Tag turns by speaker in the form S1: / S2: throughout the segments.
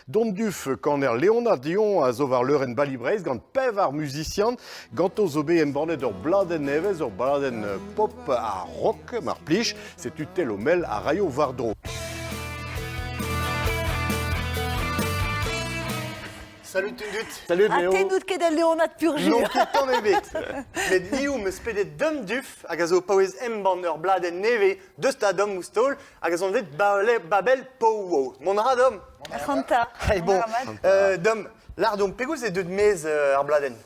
S1: Dom Duff, kaner Leonard Dion a zo war leurenn Bali Breizh gant pevar muzisian. Ganto zo bet embannet ur bladenn nevez, ur bladenn pop ha rock, mar plij. Setu Thelo Mell a raio war-dro.
S2: Salut Tundut.
S1: Salut
S3: Ha
S1: Léo.
S3: te n'out ket al Leonad pur-jus.
S2: N'on ket tamm ebet. Met niv 'm eus pedet Dom Duff hag a zo paouez embann ur bladenn nevez deus ta Dom ouzh taol hag a zo anvet Babel Pow-Wow. Mont a ra Dom?
S3: Ac'hanta.
S2: Hey, bon, Dom, lâr deomp pegoulz eo deuet maez ar bladenn?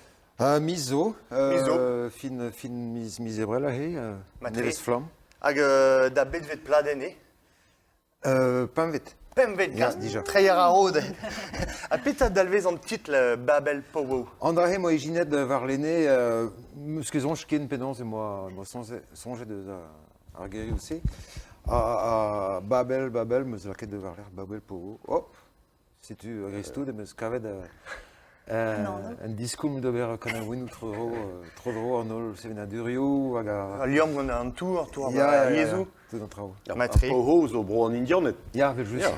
S4: Miz zo.
S2: Miz zo.
S4: Fin, fin miz, miz ebrel aze,
S2: Matre.
S4: nevez flamm.
S2: Hag da betvet pladenn eo?
S4: Pempvet.
S2: Pempvet,
S4: Ya, dija.
S2: Treiñ a ra rod. Ha petra dalvez an titl Babel Pow-Wow?
S4: An dra-se 'moa ijinet warlene, 'meus ket soñj ken penaos em boa soñjet eus ar gerioù-se. Ha Babel, Babel, 'meus lakaet war-lerc'h Babel Pow-Wow. Hop, setu a-greiz-tout em eus kavet un diskoulm d'ober kanaouennoù tro-dro tro-dro an holl sevenadurioù hag ar...
S2: Al liamm gant an tour, tour
S4: Ya,
S2: ar
S4: ya, ya,
S2: yezhoù.
S4: tout an traoù.
S2: Matre.
S1: Ar Poho zo bro an Indianed.
S4: Ya, evel-just.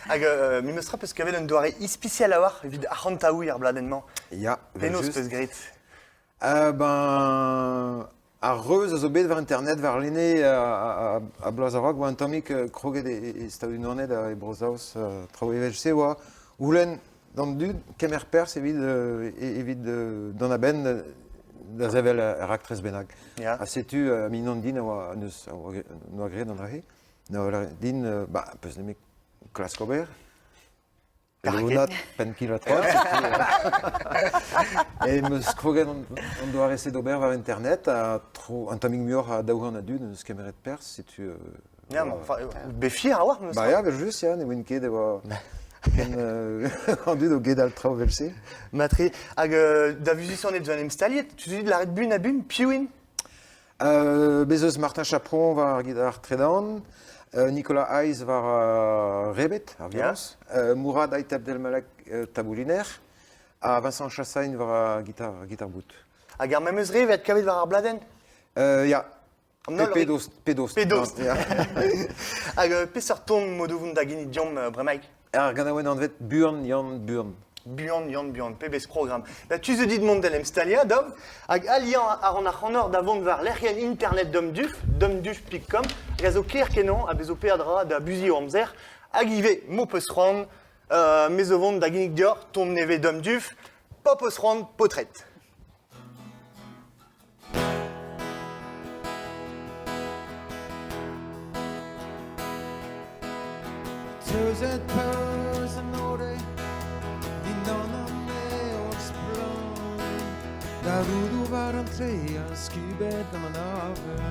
S2: Hag memes tra peus kavet un doare ispisial a-walc'h evit arc'hantaouiñ ar bladenn-mañ.
S4: Ya,
S2: Penaos
S4: evel-just.
S2: peus graet?
S4: Ben, ar reuz a zo bet war internet warlene a bloaz a-raok oa un tammig kroget e Stadoù-Unanet ha e Bro-Saoz traoù evel-se oa goulenn d'an dud kemer perzh evit evit dont a-benn da sevel ur raktres bennak. Ha setu mignon din a oa neus a oa graet an dra-se. A oa din ba peus nemet klask ober. Leonad penn-kil-ha-troad. E 'm eus kroget an doare-se d'ober war internet ha tro un tammig muioc'h a 200 a dud en deus kemeret perzh, setu...
S2: Ya, mais enfin, bet fier a-walc'h memes
S4: Ba ya, evel-just, ya, ne oan ket e oa ken an dud o gedal traoù evel-se.
S2: Matre. Hag da vuzisianed zo en em staliet, tu dit lâret bun ha bun, piv int?
S4: Bez eus Martin Chapron war ar gitar tredan, Nicolas Hayes war ar rebed, ar violoñs, Mourad Ait Abdelmalek tabouliner, ha Vincent Chassagne war ar gitar, gitar bout.
S2: Hag ar memes re vet kavet war ar bladenn?
S4: Ya.
S2: An holl re-
S4: Pedost, pedost.
S2: Pedost.
S4: Ya.
S2: Hag peseurt ton mod o vont da ginnig deomp bremaik?
S4: Ar ganaouenn anvet Buan Yann Buan.
S2: Buan, Yann, buan, pebezh programm. Ba, tu zo dit mont d'en em staliañ, Dom, hag aliañ a ran ac'hanoc'h da vont war lec'hienn internet Domduff, domduff.com, hag a zo ker-kenañ ha bez zo peadra da abuziñ o amzer, hag ivez, m'ho peus c'hoant, me zo vont da ginnig deoc'h ton nevez Domduff, pa peus c'hoant, paotred.
S5: Teuzet peus an ode dindan an heol splann Da roudoù war an tre a skubet gant an avel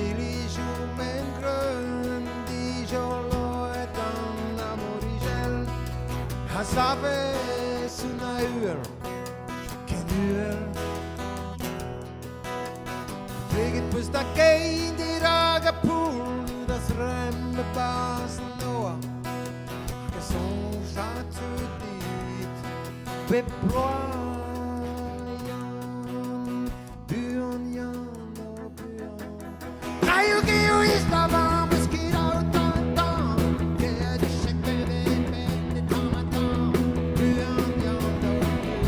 S5: Ilizoù men-greun dijoloet an amorigell A save soun a-uhel, ken uhel Pleget peus da gein dirak ar poull da zremm e-barzh an noa Hag a soñj a teu dit bep bloaz Yann, buan Yann, oh buan Raio geo islavar meus ket aotañ tamm Ket echec bebe met tamm ha tamm Buan Yann, oh buan.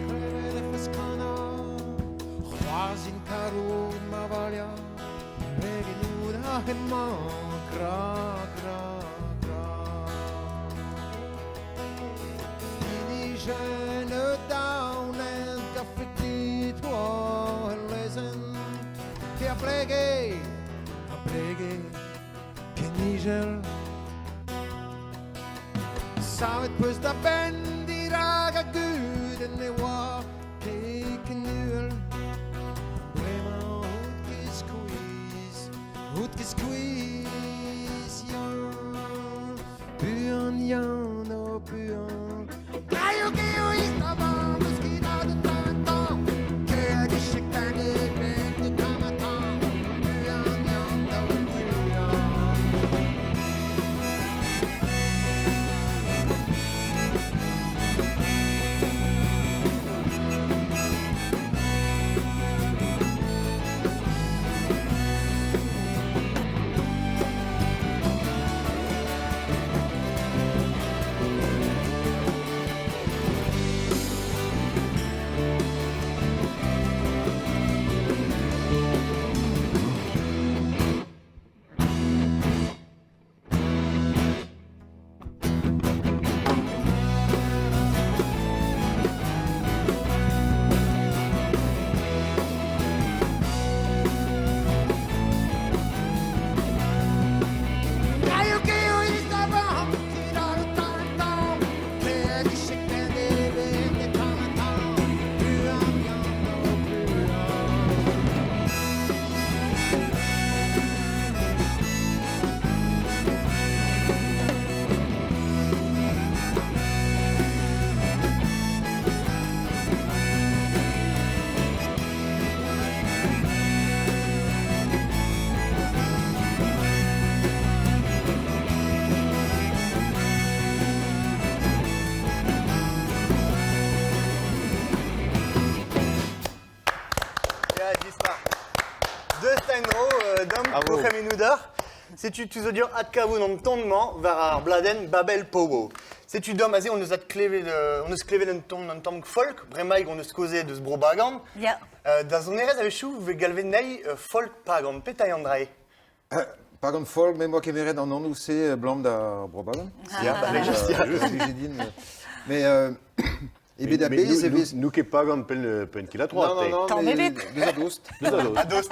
S5: Klevet e feus kanañ C'hoarzhin karout ma valiañ Pegen out ar hemañ Gra, gra, gra Pinijenn daonet gafeti oa el lezenn Te a blege, a blege Kenijel Savet peus da benn dirak ar gudenn e oa ket uhel. Bremañ out ket skuizh, out ket skuizh, Yann. Buan, Yann, oh buan. Raio geo istavan, eus ket a de tamm Ket echec tanet ben de tamm ha tamm. Buan, Yann, oh buan.
S2: Setu tu zo dir adkavout an ton-mañ war ar bladenn Babel Pogo. Setu dom aze on eus adklevet on eus klevet un ton un tamm folk, bremaik on eus kaozeet eus Bro Bagan.
S3: Ya.
S2: Da sonerezh a-wechoù 'vez galvet nei folk pagan. Petra eo an dra-se?
S4: Pagan folk, me 'moa kemeret an anv-se 'blam da Bro Bagan.
S2: Ya, bah, just, ya.
S4: Blije din. Mais ebet a-bezh e vez...
S1: N'ou ket pagan penn, penn kil ha troad,
S4: Non, non, non,
S3: Tamm
S4: mais
S3: ebet.
S4: deus a dost.
S1: Deus a dost.
S2: A dost.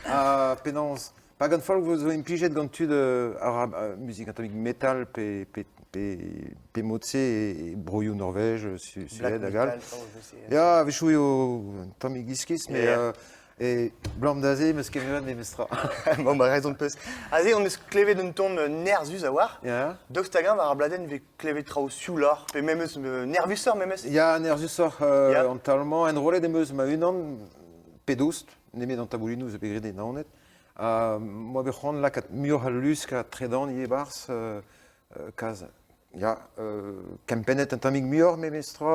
S4: Ha penaos, pagan folk zo implijet gant tud ar muzik atomique metal pe, pe, pe, pe mod-se e broioù Norvège, Suède hag all. Ya, a-wechoù eo un tammig iskis, mais e blam da se, 'meus kemeret memestra.
S2: Bon, bah, raison peus. Aze, on eus klevet un ton nerzus a-walc'h.
S4: Ya.
S2: Daoust hag-eñ war ar bladenn 'vez klevet traoù siouloc'h, pe memes nervusoc'h memes?
S4: Ya, nervusoc'h an taol-mañ. Enrollet em eus ma-unan, pe dost, nemet an taboulinoù zo bet graet e Naoned. Ha m'oa bet c'hoant lakaat muioc'h a lusk ha tredan ivez e-barzh, kaz, ya, kempennet un tammig muioc'h memestra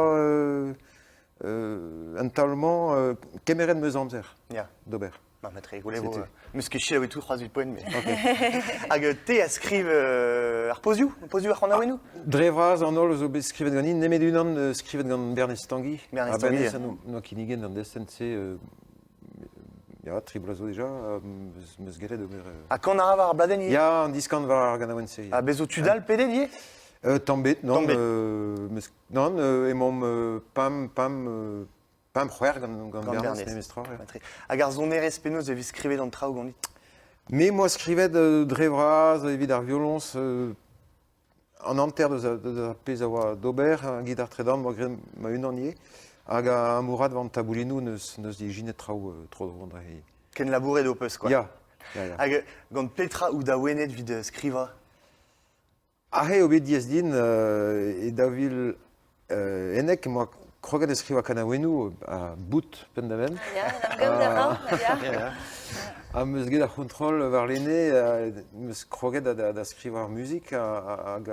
S4: an taol-mañ, kemeret 'm eus amzer d'ober.
S2: Ma matre, goulet vo. Meus ket selaouet tout c'hoazh evit poent, mais. Hag te a skriv ar pozioù, pozioù ar c'hanaouennoù?
S4: Dre vras an holl zo bet skrivet ganin, nemet unan skrivet gant Bernez Tanguy.
S2: Bernez
S4: Ha
S2: Tanguy,
S4: Bernez a noa kinniget an destenn-se ya, tri bloaz zo deja, meus gellet ober.
S2: Ha kan a ra war ar bladenn ivez?
S4: Ya, an diskan war ar ganaouenn-se.
S2: Ha bez zo tud all pedet ivez?
S4: Tamm bet, non.
S2: Tamm bet.
S4: Non, emaomp pam, pam, pemp c'hwec'h gant, gant
S2: Gant
S4: Bernez
S2: Bernez.
S4: memestra. Ouais.
S2: Matre. Hag ar sonerezh penaos e vez skrivet an traoù ganit?
S4: Me 'moa skrivet dre vras evit ar violoñs an hanter deus, deus ar pezh a oa d'ober, ar gitar tredan 'moa graet ma-unan ivez, hag amourad war an taboulinoù neus, neus ijinet traoù tro-dro an dra-se.
S2: Ken labouret ho peus, quoi.
S4: Ya, ya, ya.
S2: Hag gant petra out awenet evit skrivañ?
S4: Aze eo bet diaes din e 2011 em boa kroget da skrivañ kanaouennoù ha bout penn-da-benn.
S3: Ya, en em gaout a ran, ya.
S4: Ha 'm eus get ar c'hontrol warlene, 'm eus kroget da skrivañ ar muzik hag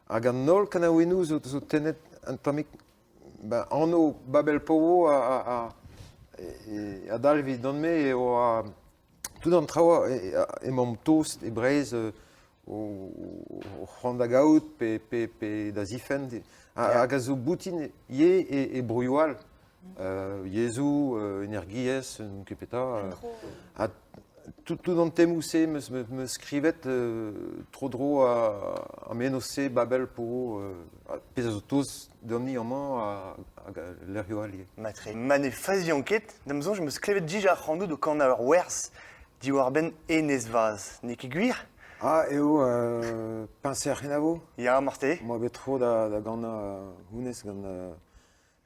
S4: hag an holl kanaouennoù zo tennet un tammig ben, anv Babel Powo a dalv evidon-me eo tout an traoù emaomp tost e Breizh o c'hoant da gaout pe, pe, pe da zifenn hag a zo boutin ivez e, e broioù all. Yezhoù, energiezh, n'on ket petra. Ha tout, tout an temoù-se 'm eus skrivet tro-dro ar mennozh-se Babel po pezh a zo tost deomp-ni amañ hag lec'hioù all ivez.
S2: Matre. Ma ne fazian ket, da'm soñj 'm eus klevet dija ac'hanout o kanañ ur werz diwar-benn Enez Vaz. N'eo ket gwir?
S4: Ah, eo peñser Renavo.
S2: Ya, marteze.
S4: M'oa bet tro da, da ganañ hounnezh gant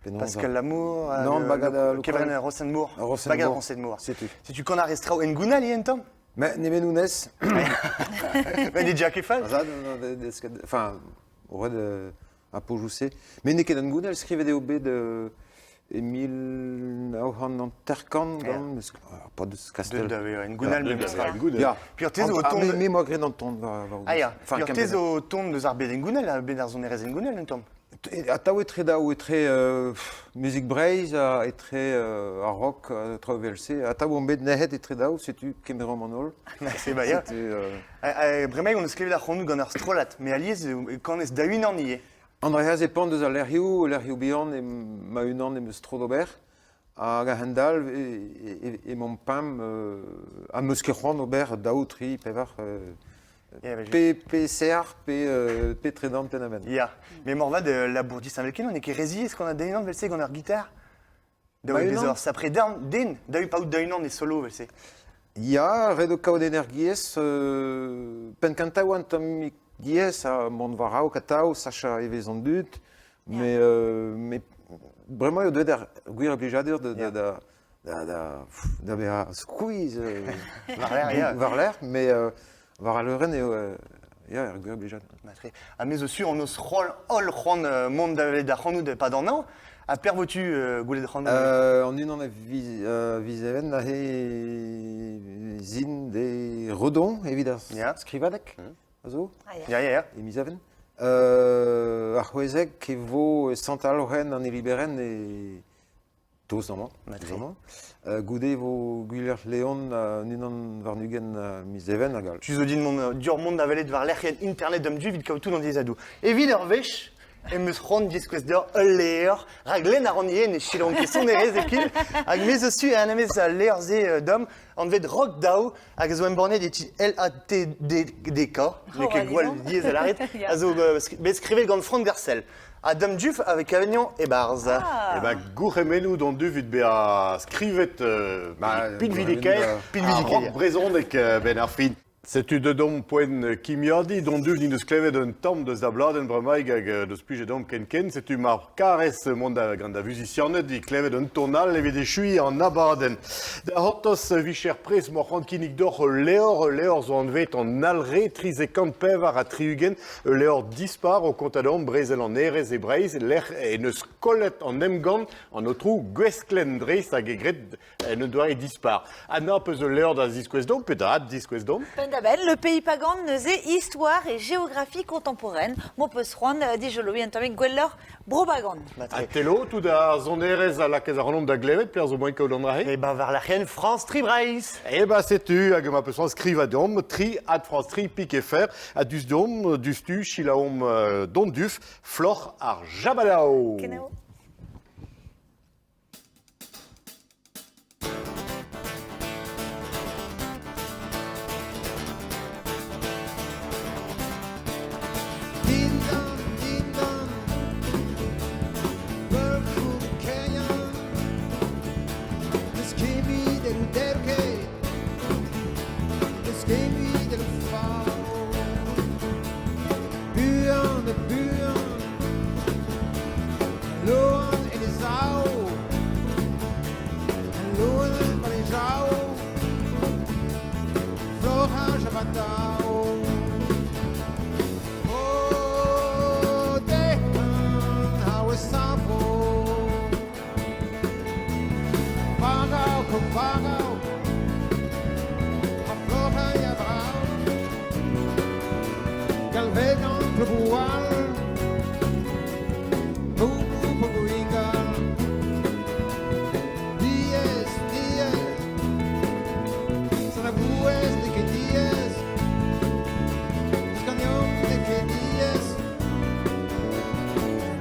S4: penaos
S2: Pascal Lamour,
S4: Non, bagad
S2: Kevrin Rosenmour.
S4: Rosenmour.
S2: Bagad Rosenmour.
S4: Setu.
S2: Setu kan ar traoù engounal ivez un tamm?
S4: Mais nemet hounnezh.
S2: Mais n'eo déjà ket fall.
S4: Enfin, ret ar pozioù-se. Met n'eo ket hengounel, skrivet eo bet e 1950 gant pas deus Kastel.
S2: Deut da vezañ hengounel memestra.
S4: Ya.
S2: Puis te zo o tont...
S4: Me 'moa graet an ton war
S2: Ah ya, Puis te zo o tont deus ar bed hengounel, ar bed ar sonerezh hengounel un tamm.
S4: Atav etre daou, etre muzik Breizh ha etre ar rock, traoù evel-se. Atav on bet nec'het etre daou, setu kemeromp an holl.
S2: C'est ba ya. Bremañ on eus klevet ar c'hanoù gant ar strollad, mais alies e kanez da-unan ivez.
S4: Andreas e pan deus al lec'hioù, lec'hioù bihan e ma-unan em eus tro d'ober. Hag a-hend-all emaomp pemp ha 'm eus ket c'hoant ober daou, tri, pevar pe, pe serr, pe, pe tredan penn-a-benn.
S2: Ya, mais morvat labour disheñvel-kenañ, n'eo ket re ziaes gant an den vel-se gant ur gitar. Daou
S4: Ma-unan?
S2: bezañ ur sapre den, daou pa out da-unan e solo vel-se.
S4: Ya, ret eo kaout energiezh. Penn-kentañ oa un tammig diaes ha mont war-raok atav, sachañ evezh an dud. Mais, mais bremañ eo deuet ar gwir blijadur da, da, da, da, da, da vezañ skuizh
S2: War-lerc'h, ya.
S4: war-lerc'h, mais war al leurenn eo ya, ar gwir blijadur.
S2: Matre. Ha me zo sur on eus c'hoant holl c'hoant mont da welet ac'hanout e-pad an hañv. Ha per vo-tu gwelet ac'hanout?
S4: An unan a viz, viz Even aze zin de Redon evit ar skrivadeg a zo.
S3: Ah, ya.
S2: Ya, ya, ya.
S4: E miz Even. Ar c'hwezek e vo Sant-Aloren an Eliberen e Tost amañ. Amañ. Goude e vo Gwiler Leon an unan warn-ugent miz Even hag all.
S2: Tu zo din mont dur mont da welet war lec'hienn internet d'am du evit kaout tout an diazadoù. Evit ur wech, em eus c'hoant diskouez deoc'h ul levr, rak lenn a ran ivez ne selaouan ket sonerezh e-kin, hag me zo su anavez al levr-se dom, anvet Rock Daou, hag a zo embannet e ti LATDK, n'eo ket gwall diaes da lâret, a zo bet skrivet gant Franck Garcel. Ha Dom Duff avec Avignon e-barzh.
S3: Ah.
S1: Eh ben, gourc'hemennoù d'an dud evit bezañ skrivet
S4: Bah,
S1: pinvidikaet
S2: Pinvidikaet.
S1: ar rock brezhonek benn ar fin. Setu deut omp poent kimiadiñ d'an dud n'int deus klevet un tamm deus da bladenn bremaik hag deus plijet deomp ken-ken. Setu mar karez mont da, gant da vuzisianed e klevet un ton all evit echuiñ an abadenn. Da c'hortoz vicher prest m'oc'h c'hoant kinnig deoc'h ul levr, ul levr zo anvet an Alre 384, ul levr dispar o kontañ deomp brezel an hêrezh e Breizh, lec'h en eus kollet an emgann an aotrou Gwesklen dreist hag e graet en un doare dispar. Anna, peus ul levr da ziskouez deomp pe da addiskouez deomp?
S3: Penn-da-benn, Le Pays Pagan neuze histoire et géographie contemporaine. M'ho peus c'hoant dijoloiñ un tammig gwelloc'h Bro-Bagan.
S1: Ha telo, tout ar sonerezh a lakaez ac'hanomp da glevet, perzh zo moaien kaout an dra-se?
S2: Eh ben, war lec'hienn France Tri Breizh.
S1: Eh ben, setu, hag ma peus c'hoant skrivañ deomp, tri ad France Tri pik FR, ha dus deomp, dustu, selaomp Don Duff, Floc'h ar Jabadao.
S3: Kenavo.
S5: Dindan, dindan, beurkoù keian, N'eus ket mui d'el derket, n'eus ket mui d'el fav. Buan ha buan, loan en e sav, loen war e jav, floraj a vatao. Oh, dehan a savo, Varao, varao, a floraj a vrao, Galvet an pleboual, Boubou pobouingal, Diez, diez, Sanabouez n'eo ket diaes, Ganeomp n'eo ket diaes,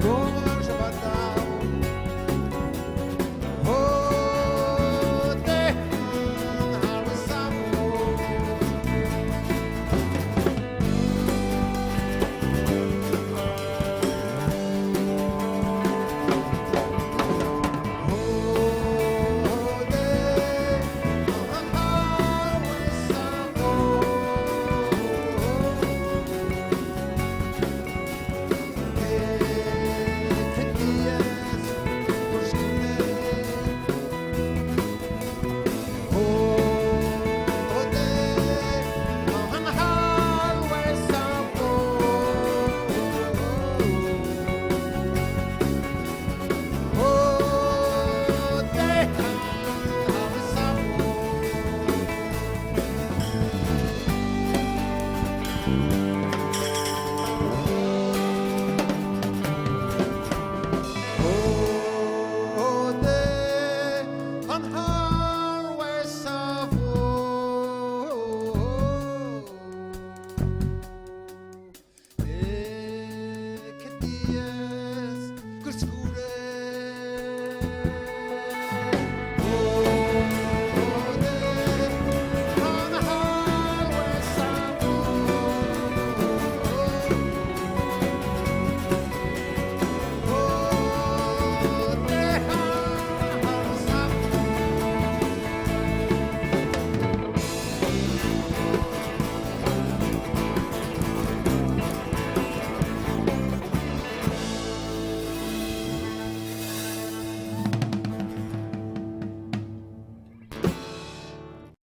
S5: Gouraj a vatao. Oh, dehan ar savo. Oh, dehan ar savo. Ket diaes, Oh, dehan ar savo. Oh, dehan ar savo.